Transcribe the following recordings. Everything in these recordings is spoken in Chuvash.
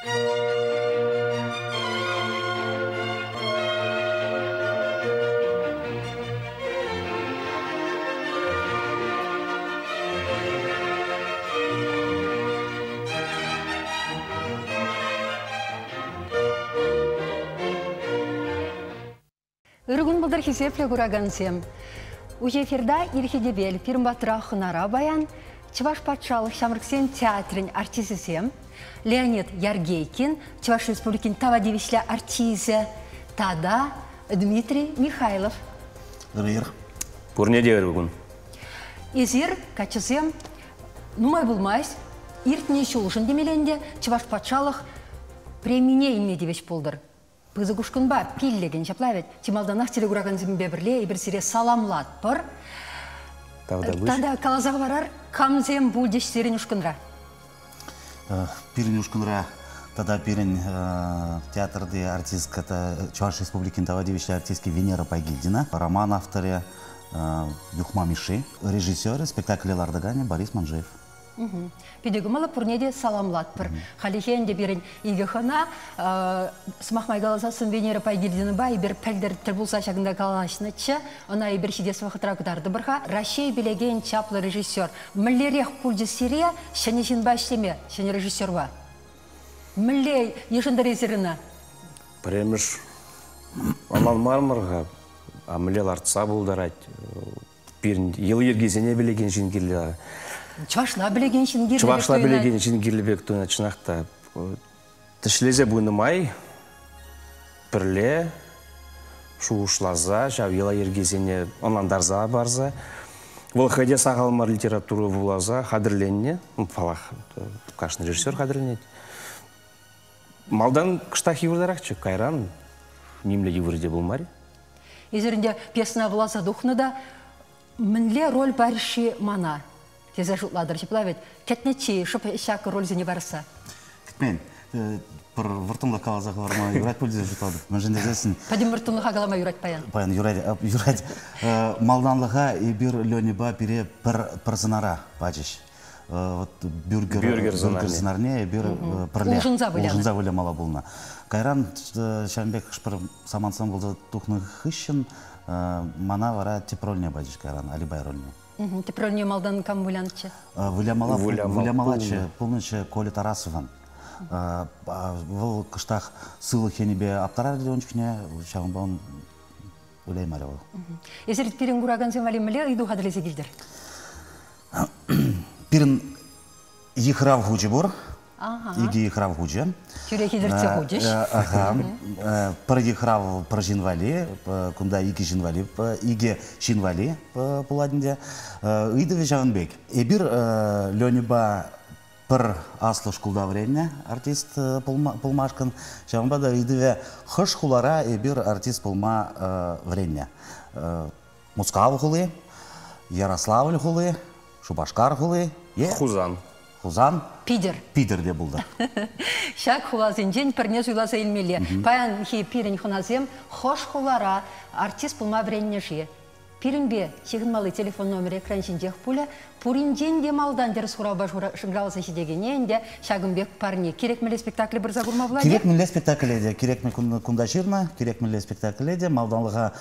Ырӑ кун пултӑр, хисеплӗ куракансем. Уҫӑ эфирта Ирхи тӗпел пирӗн патра хӑнара паян Чӑваш патшалӑх ҫамрӑксен театрӗн артисчӗсем Леонид Яргейкин, Чӑваш Республикин тава тивӗҫлӗ артисчӗ тата Дмитрий Михайлов. Ырӑ ир. Пурне те ырӑ кун. Эсир, каччӑсем, нумай пулмасть, иртнӗ ҫулшӑн темелле ӗнтӗ, Чӑваш патшалӑх премине илме тивӗҫ пултӑр. Пысӑк ушкӑнпа пиллӗкӗн ҫапла вӗт. Чи малтанах телекуракансемпе пӗрле эпир сире саламлатпӑр. Тата каласа хӑварар, камсем пулчӗҫ сирӗн ушкӑнра? Пирӗн ушкӑнра тата пирӗн театрти артистка Чӑваш Республикин тава тивӗҫлӗ артистки Венера Пайгильдина, роман авторӗ Юхма Мишши, режиссерӗ, спектакле лартаканӗ Борис Манжеев. Питӗ кӑмӑллӑ, пурне те саламлатпӑр. Хальлӗхе ӗнтӗ пирӗн икӗ хӑна. Сӑмах май каласассӑн Венера Пайгильдинӑпа эпир пӗлтӗр тӗл пулса ҫакӑнта калаҫнӑччӗ. Ӑна эпир ҫитес вӑхӑтра кӑтартӑпӑр-ха. Раҫҫей пӗлекен чаплӑ режиссер. Мӗнлерех пулчӗ сире ҫӗнӗ ҫынпа ӗҫлеме, ҫӗнӗ режиссерпа? Мӗнле йышӑнтӑр эсир ӑна? Пӗрремӗш ӑнланмарӑмӑр-ха. А мӗнле лартса пултарать? Пирӗн йӑл-йӗркесене пӗлекен ҫын кирлӗ. Чӑвашла пӗлекен ҫын кирлӗ. Чӑвашла пӗлекен ҫын кирлӗ пек туйӑнать, чӑнах та. Тӗшлесе пынӑ май пӗрле шухӑшласа ҫав йӑла-йӗркесене ӑнлантарса парса вӑл хӑй те сахал мар литература вуласа хатӗрленнӗ. Паллах, кашни режиссер хатӗрленет. Малтан кӑштах йывӑртарахчӗ, кайран нимле йывӑр те пулмарӗ. Эсир ӗнтӗ пьесӑна вуласа тухнӑ та мӗнле роль парӗ-ши мана тесе шутлатӑр ҫапла вӗт? Кӗтнӗччӗ-и шӑп ҫак рольсене парасса? Кӗтмен. Пӗр вӑрттӑнлӑх каласа хӑварма юрать пуль тесе шутлатӑп. Мӗншӗн тесессӗн... Пӗтӗм вӑрттӑнлӑха калама юрать паян. Паян юрать. Юрать. Малтанлӑха эпир Леньӑпа пире пӗр сӑнара пачӗҫ. Вот бюргер, бюргер сӑнарне эпир пӗрле улшӑнса вылямалла пулнӑ. Кайран ҫавӑн пек хӑш-пӗр самантсем пулса тухнӑ хыҫҫӑн мана вара тӗп рольне пачӗҫ кайран, Алибай рольне. Тӗп рольне малтан кам вылянччӗ? Вылямалла вылямаллаччӗ пулнӑччӗ Коля Тарасовӑн. Вӑл кӑштах сывлӑх енӗпе аптӑрарӗ ун чухне, ҫавӑнпа он выляймарӗ вӑл. Эсир пирӗн куракансем валли мӗнле ыйту хатӗрлесе килтӗр? Пирӗн йыхрав хучӗ пур. Икӗ йыхрав хучӗ. Тӳрех илӗртсе хучӗҫ. Аха. Пӗр йыхрав пӗр ҫын валли, кунта икӗ ҫын валли, икӗ ҫын валли пулать ӗнтӗ. Ыйтӑвӗ ҫавӑн пек. Эпир Леньӑпа пӗр аслӑ шкулта вӗреннӗ артист пулмашкӑн. Ҫавӑнпа та ыйтӑвӗ хӑш хулара эпир артист пулма вӗреннӗ? Мускав хули, Ярославль хули, Шупашкар хули е Хусан. Хусан. Питӗр. Питӗр те пултӑр. Ҫак хуласенчен пӗрне суйласа илмелле. Паянхи пирӗн хӑнасем хӑш хулара артист пулма вӗреннӗ-ши? Пирӗнпе ҫыхӑнмалли телефон номерӗ экран ҫинчех пулӗ. Пуринчен те малтан тӗрӗс хуравпа шӑнкӑравласа ҫитекене ӗнтӗ ҫакӑн пек парне. Кирек мӗнле спектакле пырса курма пулать? Кирек мӗнле спектакле те, кирек кунта ҫырнӑ, кирек мӗнле спектакле те малтанлӑха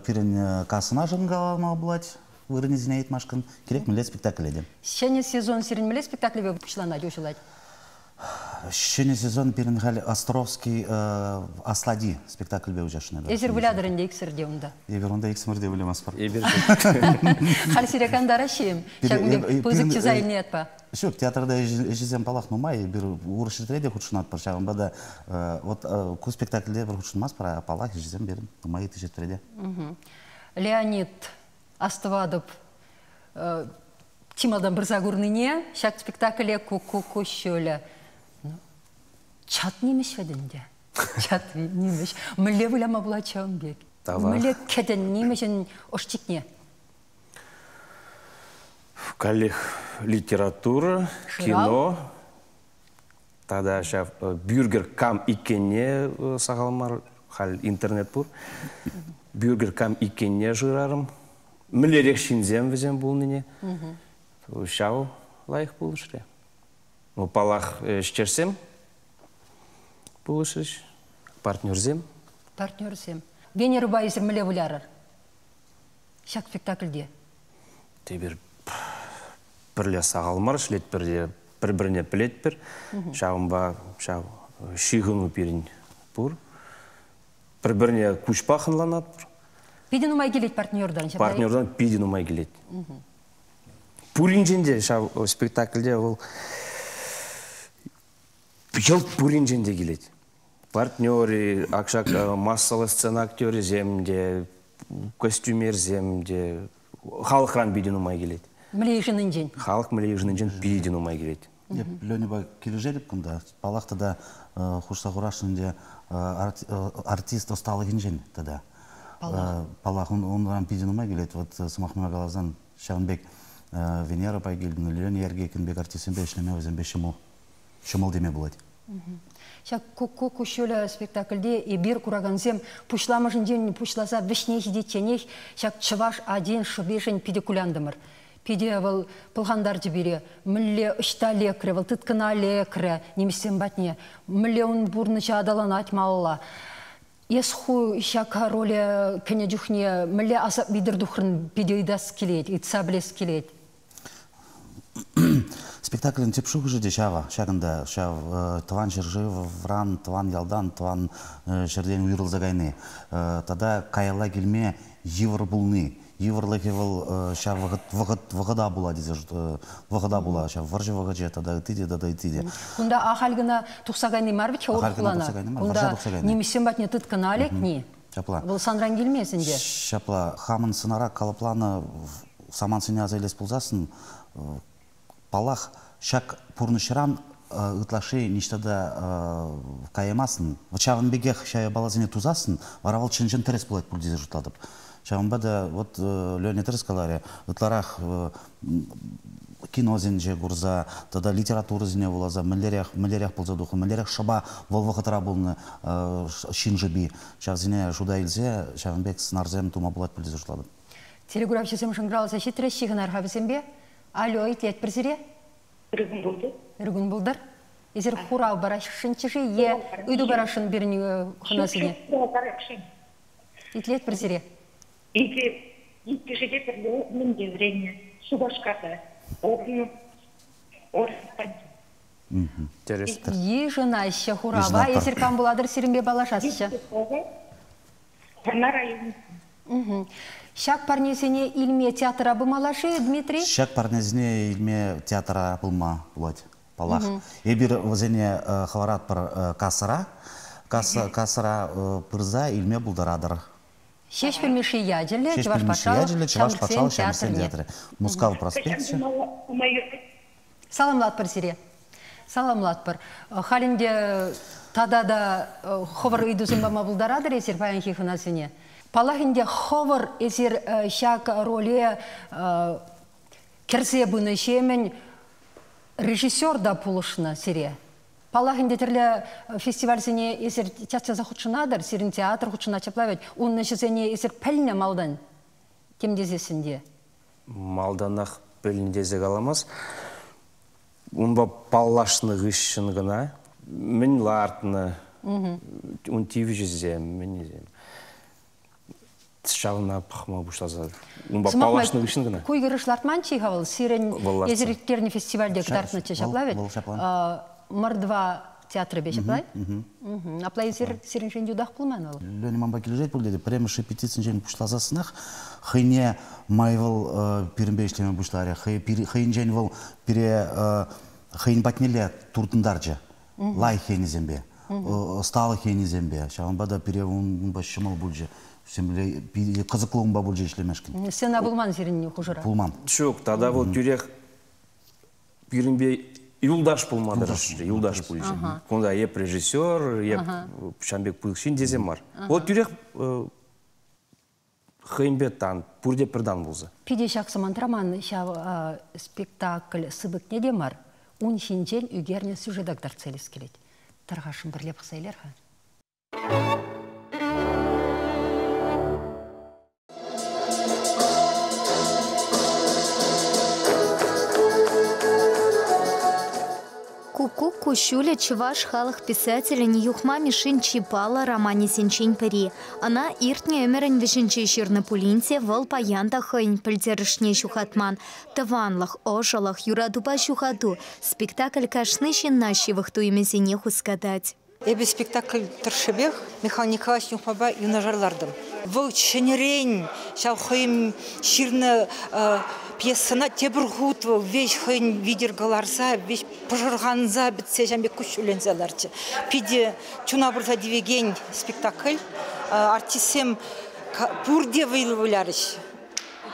пирӗн кассӑна шӑнкӑравлама пулать, вырӑнӗсене ыйтмашкӑн. Кирек мӗнле спектакле те. Ҫӗнӗ сезон сирӗн мӗнле спектакльпе пуҫланать, уҫӑлать? Ҫӗнӗ сезон пирӗн халь Островский Аслади спектакльпе уҫасшӑн. Эсир вылятӑр ӗнтӗ иксӗр те унта. Эпир унта иксӗмӗр те вылямастпӑр. Эпир Халь сире кантараҫҫӗ-им? Ҫакӑн пек пысӑк чыса илнӗ ятпа. Ҫук, театрта ӗҫӗсем паллах нумай. Эпир урӑх ҫӗртре те хутшӑнатпӑр. Ҫавӑнпа та вот ку спектакльте эпир хутшӑнмастпӑр, а паллах ӗҫӗсем пирӗн нумай ытти ҫӗртре те. Леонид, астӑватӑп, чи малтан пырса курнине ҫак спектакле Куккук куҫҫулӗ. Чат нимӗҫ вӗт ӗнтӗ. Чат нимӗҫ. Мӗнле выляма пулать ҫавӑн пек? Мӗнле кӗтӗн нимӗҫӗн ӑшчикне? Каллех литература, кино, тата ҫав бюргер кам иккенне сахал мар, халь интернет пур. Бюргер кам иккенне шырарӑм. Мӗнлерех ҫынсем вӗсем пулнине. Ҫав лайӑх пулӑшрӗ. Ну, паллах, ӗҫчешсем. Пулӑшрӗҫ. Партнерсем. Партнерсем. Венерӑпа эсир мӗнле вылярӑр? Ҫак спектакльте. Тепӗр пӗрле сахал мар ӗҫлетпӗр те пӗр-пӗрне пӗлетпӗр. Ҫавӑнпа ҫав ҫыхӑну пирӗн пур. Пӗр-пӗрне куҫпа хӑнланатпӑр. Питӗ нумай килет партнердан. Партнердан питӗ нумай килет. Пуринчен те ҫав спектакльте вӑл йӑлт пуринчен те килет. Партнеры, акшак массӑллӑ сцена актерӗсем те, костюмерсем те, халӑхран питӗ нумай килет. Мӗнле йышӑннинчен? Халӑх мӗнле йышӑннинчен питӗ нумай килет. Эп Леньӑпа килӗшетӗп кунта. Паллах тата хушса хурасшӑн ӗнтӗ артист ӑсталӑхӗнчен тата. Паллах, унран питӗ нумай килет. Вот сӑмах май каласан, ҫавӑн пек Венера Пайгильдина, Леня Ергекин пек артистсемпе ӗҫлеме вӗсемпе ҫӑмӑл. Ҫӑмӑл теме пулать. Ҫак Куккук куҫҫулӗ спектакльте эпир куракансем пуҫламӑшӗнчен пуҫласа вӗҫне ҫитичченех ҫак чӑваш ачин шӑпишӗн питӗ кулянтӑмӑр. Питӗ вӑл пӑлхантарчӗ пире. Мӗнле ӑҫта лекрӗ вӑл, тыткӑна лекрӗ нимӗҫсем патне. Мӗнле ун пурнӑҫӗ аталанать малалла. Эс ху ҫак роле кӗнӗ чухне мӗнле асап витӗр тухрӑн питӗ ыйтас килет, ыйтса пӗлес килет. Спектаклӗн тӗп шухӑшӗ те ҫавӑ, ҫакӑнта, ҫав тӑван ҫӗршывран, тӑван ялтан, тӑван ҫӗртен уйрӑлса кайни. Тата каялла килме йывӑр пулни. Йывӑрлӑхӗ вӑл ҫав вӑхӑт, вӑхӑт, вӑхӑта пула тесе вӑхӑта пула ҫав вӑрҫӑ вӑхӑчӗ тата ытти те, тата ытти те. Кунта ахаль кӑна тухса кайни мар вӗт-ха урӑх хулана. Кунта нимӗҫсем патне тыткӑна лекни. Ҫапла. Вӑл санран килмест ӗнтӗ. Ҫапла. Хамӑн сӑнара калӑпланӑ самантсене аса илес пулсассӑн, паллах, ҫак пурнӑҫран ытлашши ниҫта та каяймастӑн. Ҫавӑн пекех ҫав япаласене тусассӑн, вара вӑл чӑн-чӑн тӗрӗс пулать пуль тесе шутлатӑп. Ҫавӑнпа та вот Леня тӗрӗс каларӗ, ытларах киносенче курса тата литературӑсене вуласа мӗнлерех, мӗнлерех пулса тухнӑ, мӗнлерех шӑпа вӑл вӑхӑтра пулнӑ ҫын шӑпи. Ҫавсене шута илсе ҫавӑн пек сӑнарсем тума пулать пуль тесе шутлатӑп. Телеграфҫӑсем шӑнкӑравласа ҫитрӗҫ, ҫыхӑнар-ха вӗсемпе. Алло, итлетпӗр сире. Ырӑ кун пултӑр. Ырӑ кун пултӑр. Эсир хурав парасшӑнччӗ-ши е ыйту парасшӑн пирӗн хӑнасене? Хурав парасшӑн. Итлетпӗр сире. Иккӗшӗ те пӗрле мӗнте вӗреннӗ? Шупашкарта. Тӗрӗс. Йышӑнаҫҫӗ хурава. Эсир кам пулатӑр, сирӗнпе паллашасчӗ. Вӑрнар районӗ. Ҫак парнесене илме театра пымалла-ши, Дмитрий? Ҫак парнесене илме театра пыма пулать, паллах. Эпир вӗсене хӑваратпӑр кассӑра. Кассӑра пырса илме пултаратӑр. Ҫеҫпӗл Мишши ячӗллӗ Чӑваш патшалӑх Чӑваш патшалӑх ҫамрӑксен театрӗ. Мускав проспекчӗ. Саламлатпӑр сире. Саламлатпӑр. Халь ӗнтӗ тата та хӑвӑр ыйтусем пама пултаратӑр эсир паянхи хӑнасене. Паллах ӗнтӗ, хӑвӑр эсир ҫак роле кӗрсе пынӑ ҫемӗн режиссер та пулӑшнӑ сире. Паллах ӗнтӗ, тӗрлӗ фестивальсене эсир час-часах хутшӑнатӑр, сирӗн театр хутшӑнать ҫапла вӗт. Унӑн ӗҫӗсене эсир пӗлнӗ малтан, тем тесессӗн те. Малтанах пӗлнӗ тесе каламас. Унпа паллашнӑ хыҫҫӑн кӑна мӗн лартнӑ, ун тивӗҫӗсем, мӗнӗсем. Ҫавна пӑхма пуҫласа унпа паллашнӑ хыҫҫӑн кӑна. Ку йӑрӑш лартманччӗ-ха вӑл? Сирӗн эсир ирттернӗ фестивальте кӑтартнӑччӗ ҫапла вӗт? Вӑл ҫапла. Мордва театрӗпе ҫапла? Апла эсир сирӗншӗн ютах пулман вӑл? Леня манпа килӗшет пуль тетӗп. Пӗрремӗш репетицинчен пуҫласассӑнах хӑйне май вӑл пирӗнпе ӗҫлеме пуҫларӗ. Хӑйӗнчен вӑл пире хӑйӗн патнелле туртӑнтарчӗ. Лайӑх енӗсемпе, ӑсталӑх енӗсемпе. Ҫавӑнпа та пире унпа ҫӑмӑл пулчӗ. Кӑсӑклӑ унпа пулчӗ ӗҫлемешкӗн. Сцена пулман сирӗн хушӑра? Пулман. Ҫук, тата вӑл тӳрех пирӗнпе юлташ пулма тӑрӑшрӗ, юлташ пулчӗ. Кунта эп режиссер, эп ҫавӑн пек пысӑк ҫын тесе мар. Вӑл тӳрех хӑйӗнпе тан, пурте пӗр тан пулса. Питӗ ҫак самантра ман ҫав спектакль сыпӑкне те мар, ун ҫинчен ӳкернӗ сюжета кӑтартса илес килет. Тархасшӑн пӗрле пӑхса илер-ха. Куккук Куҫҫулӗ чӑваш халӑх писателӗн Юхма Мишшин чи паллӑ романӗсенчен пӗри. Ӑна иртнӗ ӗмӗрӗн вӗҫӗнче ҫырнӑ пулин те вӑл паян та хӑйӗн пӗлтерӗшне ҫухатман. Тӑванлӑх, ӑшӑлӑх, юратупа ҫухату спектакль кашни ҫынна ҫывӑх туйӑмӗсене хускатать. Эпӗ спектакль тӑршшӗпех Михаил Николаевич Юхмапа юнашар лартӑм. Вӑл ҫӗнӗрен ҫав хӑйӗн ҫырнӑ пьесӑна тепӗр хут вӑл веҫ хӑйӗн витӗр кӑларса, веҫ пӑшӑрханса пӗтсе ҫавӑн пек куҫҫульленсе ларчӗ. Питӗ чуна пырса тивекен спектакль. Артистсем пурте вӑйлӑ вылярӗҫ.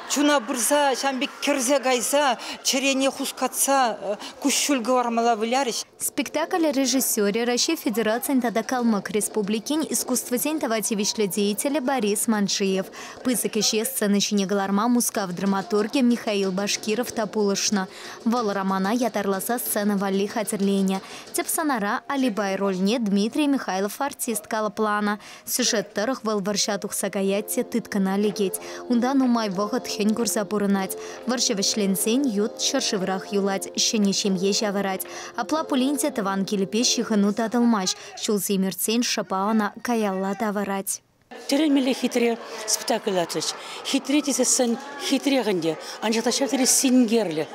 Чуна пырса, ҫавӑн пек кӗрсе кайса, чӗрене хускатса куҫҫуль кӑлармалла вылярӗҫ. Спектакль режиссерӗ Раҫҫей Федерацийӗн тата Калмӑк Республикин искусствӑсен тава тивӗҫлӗ деятелӗ Борис Манджиев. Пысӑк ӗҫе сцена ҫине кӑларма Мускав драматургӗ Михаил Башкиров та пулӑшнӑ. Вӑл романа ятарласа сцена валли хатӗрленӗ. Тӗп сӑнара Алибай рольне Дмитрий Михайлов артист калӑпланӑ. Сюжет тӑрӑх вӑл вӑрҫа тухса каять те тыткӑна лекет. Унта нумай вӑхӑт хӗн курса пурӑнать. Вӑрҫӑ вӗҫленсен ют ҫӗршыврах юлать, ҫӗнӗ ҫемье ҫавӑрать. Апла пулин те тӑван килпе ҫыхӑну татӑлмасть. Ҫулсем иртсен шӑпа ӑна каялла тавӑрать. Тӗлӗнмелле хитре спектакль лартрӗҫ. Хитре тесессӗн хитрех ӗнтӗ, анчах та ҫав тери синкерлӗ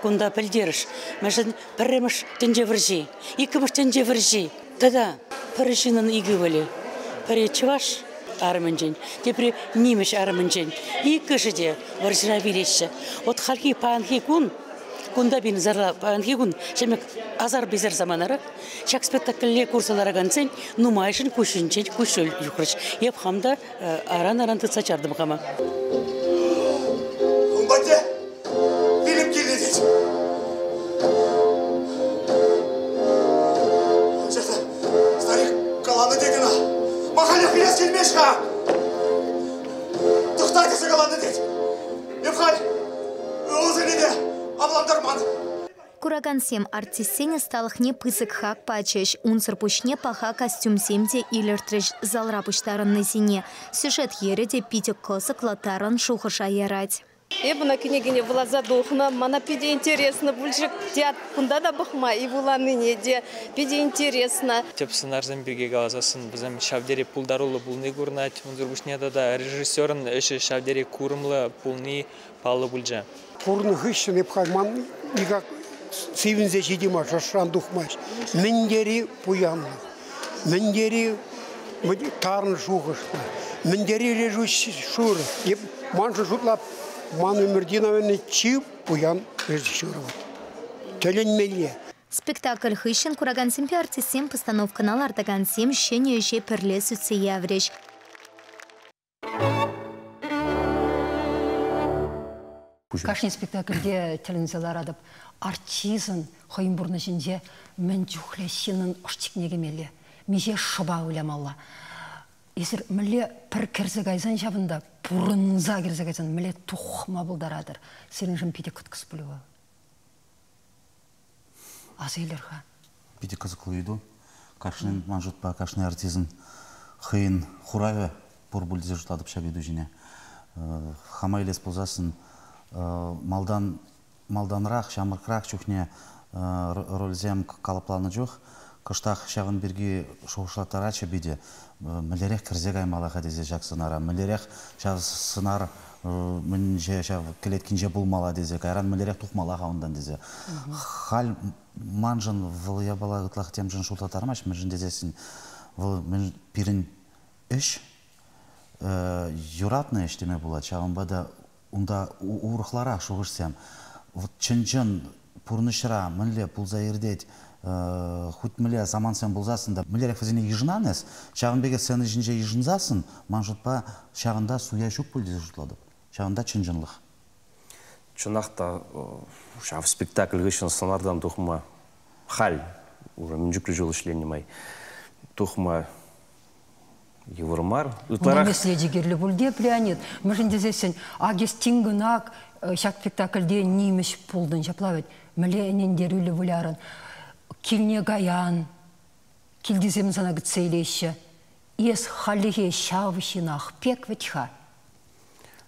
кунта пӗлтерӗш. Мӗншӗн пӗрремӗш тӗнче вӑрҫи, иккӗмӗш тӗнче вӑрҫи тата пӗр ҫыннӑн ик ывӑлӗ. Пӗри чӑваш арӑмӗнчен, тепри нимӗҫ арӑмӗнчен. Иккӗшӗ те вӑрҫӑра вилеҫҫӗ. Вот хальхи паянхи кун кунта пирӗн залра паянхи кун ҫемӗк асар-писер саманара ҫак спектакле курса ларакансен нумайӑшӗн куҫӗнчен куҫҫуль юхрӗҫ. Эп хам та аран-аран тытса чартӑм хама. Ун патне вилӗм килнӗ тет. Анчах та старик каланӑ тет ӑна. Ма халех вилес килмест-ха? Тӑхта тесе каланӑ тет. Эп халь ывӑлсене те авлантарман. Куракансем артистсен ӑсталӑхне пысӑк хак пачӗҫ. Унсӑр пуҫне паха костюмсем те илӗртрӗҫ залра пуҫтарӑннисене. Сюжет йӗрӗ те питӗ кӑсӑклӑ, тарӑн шухӑша ярать. Эп ӑна кӗнекене вуласа тухнӑ. Мана питӗ интересно пулчӗ. Театр кунта та пӑхма и вуланине те питӗ интересно. Тӗп сӑнарсем пирки каласассӑн вӗсем ҫав тери пултаруллӑ пулни курӑнать. Унсӑр пуҫне тата режиссерӑн ӗҫӗ ҫав тери курӑмлӑ пулни паллӑ пулчӗ. Курнӑ хыҫҫӑн эп халь ман никак сивӗнсе ҫитеймасть, ӑшран тухмасть. Мӗн тери пуянлӑх, мӗн тери тарӑн шухӑшлӑ, мӗн тери режиссура. Эп маншӑн шутлап, ман ӗмӗрти, наверное, чи пуян режиссер вот. Тӗлӗнмелле. Спектакль хыҫҫӑн куракансемпе артистсем постановкӑна лартакансем ҫӗнӗ ӗҫе пӗрле сӳтсе яврӗҫ. Кашни спектакльте тӗлӗнсе ларатӑп. Артистӑн хӑйӗн пурнӑҫӗнче мӗн чухлӗ ҫыннӑн ӑш-чикне кӗмелле, миҫе шӑпа вылямалла. Эсир мӗнле пӗр кӗрсе кайсан ҫавӑнта, пурӑнса кӗрсе кайсан мӗнле тухма пултаратӑр? Сирӗншӗн питӗ кӑткӑс пулӗ вӑл. Аса илер-ха. Питӗ кӑсӑклӑ ыйту. Кашнин, ман шутпа, кашни артистӑн хӑйӗн хуравӗ пур пуль тесе шутлатӑп ҫак ыйту ҫине. Хама илес пулсассӑн малтан малтанрах, ҫамрӑкрах чухне рольсем калӑпланӑ чух кӑштах ҫавӑн пирки шухӑшлаттаратчӗ питӗ. Мӗнлерех кӗрсе каймалла-ха тесе ҫак сӑнара, мӗнлерех ҫав сӑнар мӗнче ҫав кӗлеткинче пулмалла тесе, кайран мӗнлерех тухмалла-ха унтан тесе. Халь маншӑн вӑл япала ытлах темшӗн шутлаттармасть, мӗншӗн тесессӗн вӑл мӗн пирӗн ӗҫ юратнӑ ӗҫ теме пулать. Ҫавӑнпа та унта урӑхларах шухӑшсем. Вот чӑн-чӑн пурнӑҫра мӗнле пулса иртет, хуть мӗнле самантсем пулсассӑн та мӗнлерех вӗсене йышӑнан эс, ҫавӑн пекех сцена ҫинче йышӑнсассӑн, ман шутпа, ҫавӑнта суя ҫук пуль тесе шутлатӑп. Ҫавӑнта чӑн-чӑнлӑх. Чӑнах та ҫав спектакль хыҫҫӑн сӑнартан тухма халь уже мӗн чухлӗ ҫул ӗҫленӗ май тухма йывӑр мар. Ытларах меслечӗ кирлӗ пуль те, Леонид. Мӗншӗн тесессӗн Агестин кӑна ҫак спектакльте нимӗҫ пултӑн ҫапла вӗт. Мӗнле ӗнентерӳллӗ вылярӑн. Килне каян, килтисем сана кӗтсе илеҫҫӗ. Эс хальлӗхе ҫав ҫынах пек вӗт-ха.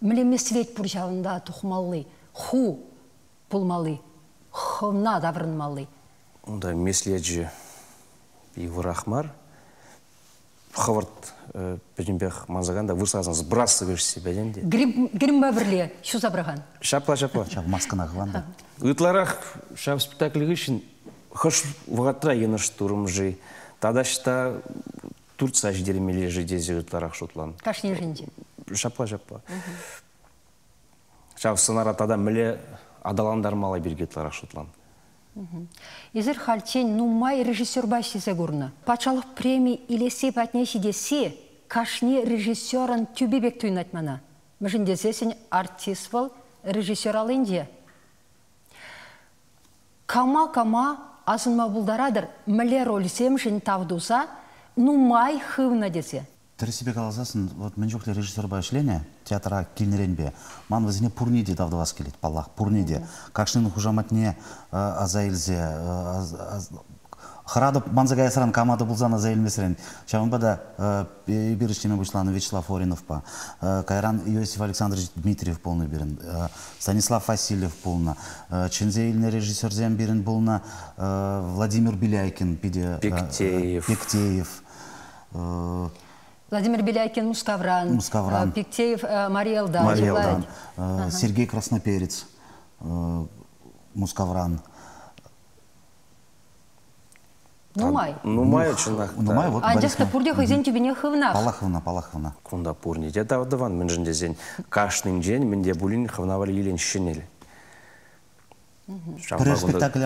Мӗнле меслет пур ҫавӑнта тухмалли, ху пулмалли, хӑвна таврӑнмалли. Унта меслечӗ йывӑрах мар. Хӑвӑрт пӗтӗмпех мансакан та вырсасан сбрасываешь себя те. Гримпа пӗрле ҫуса пӑрахан. Ҫапла, ҫапла. Ҫав маскӑна хыван та. Ытларах ҫав спектакль хыҫҫӑн хӑш вӑхӑтра йӑнӑш турӑм-ши, тата ҫта туртса ҫитермелле-ши тесе ытларах шутлан. Кашни ӗшӗнче. Ҫапла, ҫапла. Ҫав сӑнара тата мӗнле аталантармалла пирки ытларах шутлан. Эсир хальччен нумай режиссерпа ӗҫлесе курнӑ. Патшалӑх преми илесси патне ҫитесси кашни режиссерӑн тӳпи пек туйӑнать мана. Мӗншӗн тесессӗн артист вӑл режиссер аллинче. Кама-кама асӑнма пултаратӑр, мӗнле рольсемшӗн тав туса нумай хывнӑ тесе. Тӗрӗссипе каласассӑн, вот мӗн чухлӗ режиссерпа ӗҫленӗ театра килнӗренпе, ман вӗсене пурне те тав тӑвас килет, паллах, пурне те. Кашнин хушаматне аса илсе, хӑратӑп манса каясран, кама та пулсан аса илмесрен. Ҫавӑнпа та эпир ӗҫлеме пуҫланӑ Вячеслав Ориновпа, кайран Иосиф Александрович Дмитриев пулнӑ пирӗн, Станислав Васильев пулнӑ, чӗнсе илнӗ режиссерсем пирӗн пулнӑ, Владимир Беляйкин питӗ... Пектеев. Пектеев. Владимир Беляйкин Мускавран. Мускавран. Пектеев Мариэлдан. Мариэлдан. Сергей Красноперец Мускавран. Нумай. Нумай чӑнах. Нумай, вот. Анчах та пурте хӑйсен тӳпине хывнах. Паллах хывна, паллах хывна. Кунта пурне те тав тӑван, мӗншӗн тесен кашнинчен мӗн те пулин хӑвна валли илен ҫӗнӗл. Пӗрер спектакль,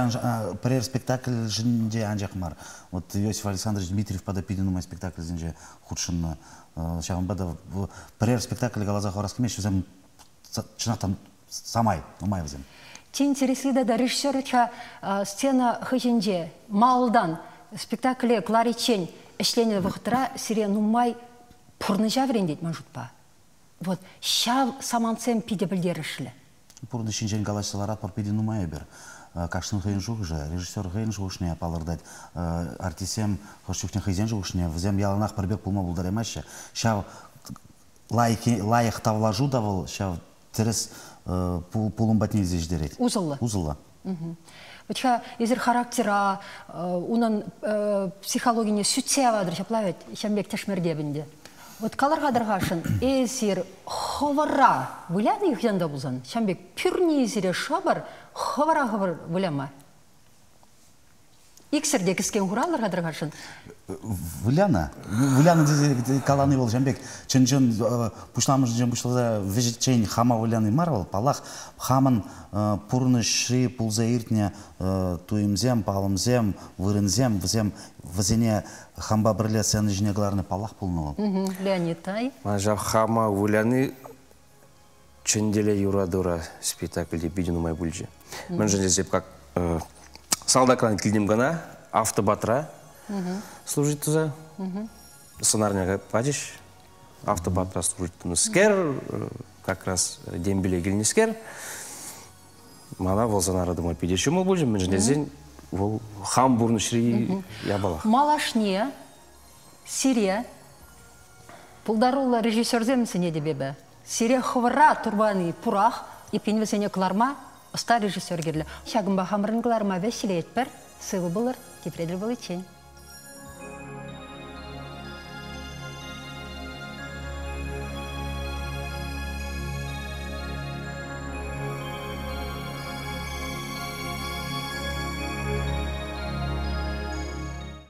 пӗрер спектакльшӗнче анчах мар. Вот Иосиф Александрович Дмитриевпа та питӗ нумай спектакльсенче хутшӑннӑ. Ҫавӑнпа та пӗрер спектакль каласа хӑварас килмест, вӗсем чӑнах та самай, нумай вӗсем. Чи интересли тата режиссер вӗт-ха сцена хыҫӗнче малтан спектакле кӑлариччен ӗҫленӗ вӑхӑтра сире нумай пурнӑҫа вӗрентет ман шутпа. Вот ҫав самантсем питӗ пӗлтерӗшлӗ. Пурнӑҫ ҫинчен калаҫса ларатпӑр питӗ нумай эпир. Кашнин хӑйӗн шухӑшӗ, режиссер хӑйӗн шухӑшне палӑртать. Артистсем хӑш чухне хӑйсен шухӑшне, вӗсем яланах пӗр пек пулма пултараймаҫҫӗ. Ҫав лайӑх тавлашу та вӑл ҫав тӗрӗс пулӑм патне илсе ҫитерет. Усӑллӑ. Усӑллӑ. Вӗт-ха эсир характера, унӑн психологине сӳтсе яватӑр ҫапла вӗт, ҫавӑн пек тӗшмӗртеп ӗнтӗ. Вот калӑр-ха тӑрхашӑн, эсир хӑвӑра вылянӑ хӑҫан та пулсан, ҫавӑн пек пӳрни сире шӑпӑр, хӑвӑра хӑвӑр выляма. Иксӗр те кӗскен хураллӑр-ха тӑрхашӑн. Вылянӑ. Вылянӑ тесе калани вӑл ҫавӑн пек чӑн-чӑн пуҫламӑшӗнчен пуҫласа вӗҫӗччен хама выляни мар вӑл. Паллах, хамӑн пурнӑҫри пулса иртнӗ туйӑмсем, палӑмсем, вырӑнсем, вӗсем вӗсене хампа пӗрле сцена ҫине кӑларни паллах пулнӑ вӑл. Леонид, ай? Ман ҫав хама выляни Чӗнтеле юратура спектакльте питӗ нумай пулчӗ. Мӗншӗн тесе как салтакран килтӗм кӑна, автобатра служить туса. Сӑнарне пачӗҫ. Автобатра служить тунӑскер, как раз дембеле килнӗскер. Мана вӑл сӑнара тума питӗ ҫӑмӑл пулчӗ, мӗншӗн тесен вӑл хам пурнӑҫри япалах. Малашне сире пултаруллӑ режиссерсем сӗнетӗп эпӗ. Сире хӑвӑра турпани пурах, эппин вӗсене кӑларма ӑста режиссер кирлӗ. Ҫакӑнпа хамӑрӑн кӑларма вӗҫлетпӗр. Сывӑ пулӑр, тепре тӗл пуличчен.